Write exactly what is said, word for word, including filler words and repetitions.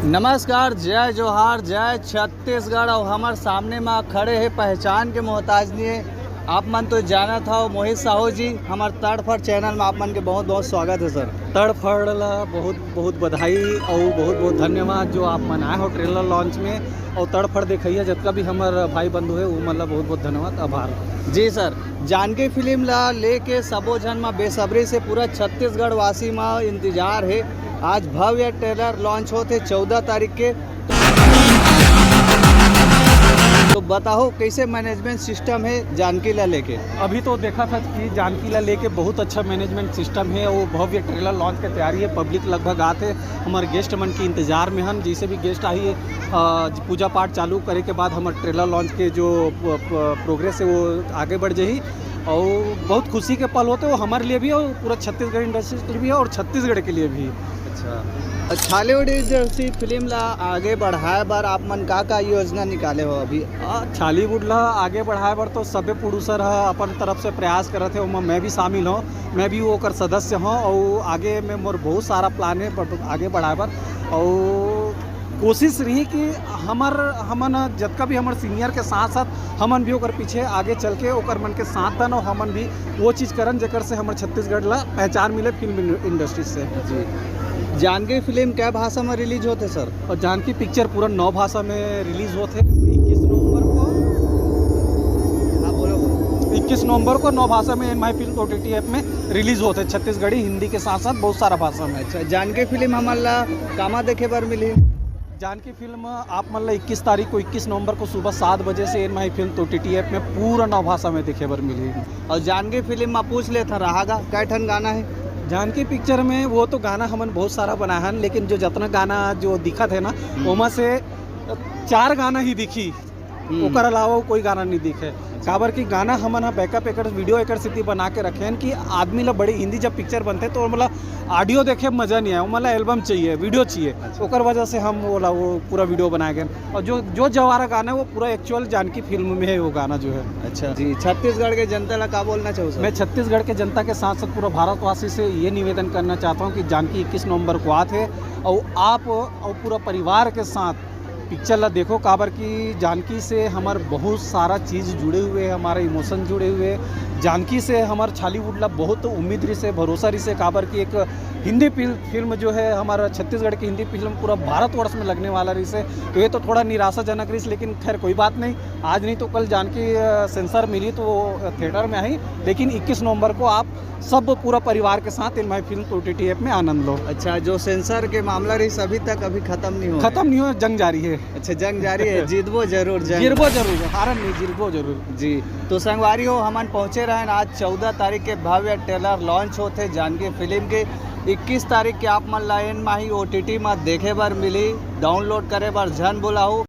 नमस्कार, जय जोहार, जय छत्तीसगढ़। अउ हमर सामने मा खड़े हे, पहचान के मोहताज नहीं है। आप मन तो जानत हव, मोहित साहू जी, हमर तड़फड़ चैनल में आप मन के बहुत बहुत स्वागत है सर। तड़फड़ ला बहुत बहुत बधाई अउ बहुत बहुत धन्यवाद जो आप मन आए हो ट्रेलर लॉन्च में। अउ तड़फड़ देखइया जतका भी हमर भाई बंधु है, वो मन ला बहुत बहुत धन्यवाद, आभार। जी सर, जानकी फिल्म ला लेके सबो झन मा बेसब्री से पूरा छत्तीसगढ़ वासी मा इंतजार है। आज भव्य ट्रेलर लॉन्च होत हे चौदह तारीख के। तो बताओ, कैसे मैनेजमेंट सिस्टम है जानकी ला लेके? अभी तो देखा था कि जानकी ला लेके बहुत अच्छा मैनेजमेंट सिस्टम है। वो भव्य ट्रेलर लॉन्च के तैयारी है, पब्लिक लगभग आत हे, हमर गेस्ट मन के इंतजार में हन। जैसे भी गेस्ट आही, अ, पूजा पाठ चालू करे के बाद हमर ट्रेलर लॉन्च के जो प-, प-, प्रोग्रेस है, वो आगे बढ़ जाही। और बहुत खुशी के पल होते वो हमारे लिए भी और पूरा छत्तीसगढ़ इंडस्ट्री के लिए भी और छत्तीसगढ़ के लिए भी। अच्छा, छॉलीवुड जैसी फिल्म ला आगे बढ़ाए बर आप मन का का योजना निकाले हो अभी? आ, छॉलीवुड ला आगे बढ़ाए बर तो सबे प्रोड्यूसर ह अपन तरफ से प्रयास करत हे, ओमा मैं भी शामिल हूँ, मैं भी ओकर सदस्य हूँ। और आगे में मोर बहुत सारा प्लान है, but आगे बढ़ाए बर। और कोशिश रही कि हमर, हमन जतका भी हमर सीनियर के साथ साथ हमन भी ओकर पीछे आगे चल के ओकर मन के साथ दन, और हमन भी वो चीज़ करन जेकर से हमर छत्तीसगढ़ ला पहचान मिले फिल्म इंड-, इंडस्ट्री से। जी, जानकी फिल्म क्या भाषा में रिलीज होते सर? और जानकी पिक्चर पूरा नौ भाषा में रिलीज होते, इक्कीस नवंबर को। हाँ, बोलो। इक्कीस नवंबर को नौ भाषा में N my film OTT app में रिलीज होते, छत्तीसगढ़ी, हिंदी के साथ साथ बहुत सारा भाषा में। अच्छा, जानकी फिल्म हमन ला कामा देखे बर मिली? जानकी फिल्म आप मन ला इक्कीस तारीख को, इक्कीस नवंबर को सुबह सात बजे से N my film OTT app में पूरा नौ भाषा में देखे बर मिली। और जानकी फिल्म में पूछ लेथन रहा गा, कै ठन गाना है? जानकी पिक्चर में वो तो गाना हमन बहुत सारा बनाए हन, लेकिन जो जतना गाना जो दिखत है ना, हम्म। ओमा से चार गाना ही दिखी, हम्म। ओकर अलावा कोई गाना नहीं दिखे। काबर कि गाना हमन ह बैकअप एकर, वीडियो एकर सेती बना के रखे हन कि आदमी ला बड़ी हिंदी जब पिक्चर बनथे तो ओमला ऑडियो देखे में मजा नहीं आए, ओमला एल्बम चाहिए, वीडियो चाहिए। अच्छा। ओकर वजह से हम ओला वो पूरा वीडियो बनाए गए। और जो, जो जवारा गाना है वो पूरा एक्चुअल जानकी फिल्म में है वो गाना जो है। अच्छा जी, छत्तीसगढ़ के जनता ला का बोलना चाहो सर? मैं छत्तीसगढ़ के जनता के साथ साथ पूरा भारतवासी से ये निवेदन करना चाहता हूँ कि जानकी इक्कीस नवंबर को आत है और आप और पूरा परिवार के साथ पिक्चर ला देखो, काबर कि जानकी से हमर बहुत सारा चीज़ जुड़े हुए हैं, हमारा इमोशन जुड़े हुए हैं। जानकी से हमर छॉलीवुड ला बहुत उम्मीद रहिसे, भरोसा रहिसे, काबर कि एक हिंदी फिल-, फिल्म जो है हमारा छत्तीसगढ़ की हिंदी फिल्म पूरा भारतवर्ष में लगने वाला रहिसे, तो ये तो थोड़ा निराशाजनक रहिस, लेकिन खैर कोई बात नहीं, आज नहीं तो कल जानकी, अ, सेंसर मिली तो वो थिएटर में आई, लेकिन इक्कीस नवंबर को आप सब पूरा परिवार के साथ N my film OTT app में आनंद लो। अच्छा, जो सेंसर के मामला रहिस अभी तक अभी खत्म नहीं हो? खत्म नहीं हो, जंग जारी है। अच्छा, जंग जारी है, जीतबो जरूर, जंग। जीतबो जरूर, हारन नहीं, जीतबो जरूर। जी, तो संगवारी हो, हमन पहुँचे रहन आज चौदह तारीख के भव्य ट्रेलर लॉन्च होते जानकी फिल्म के। इक्कीस तारीख के आप मन ला एन माही ओटीटी में देखे बर मिली, डाउनलोड करे बर झन भुलाहू।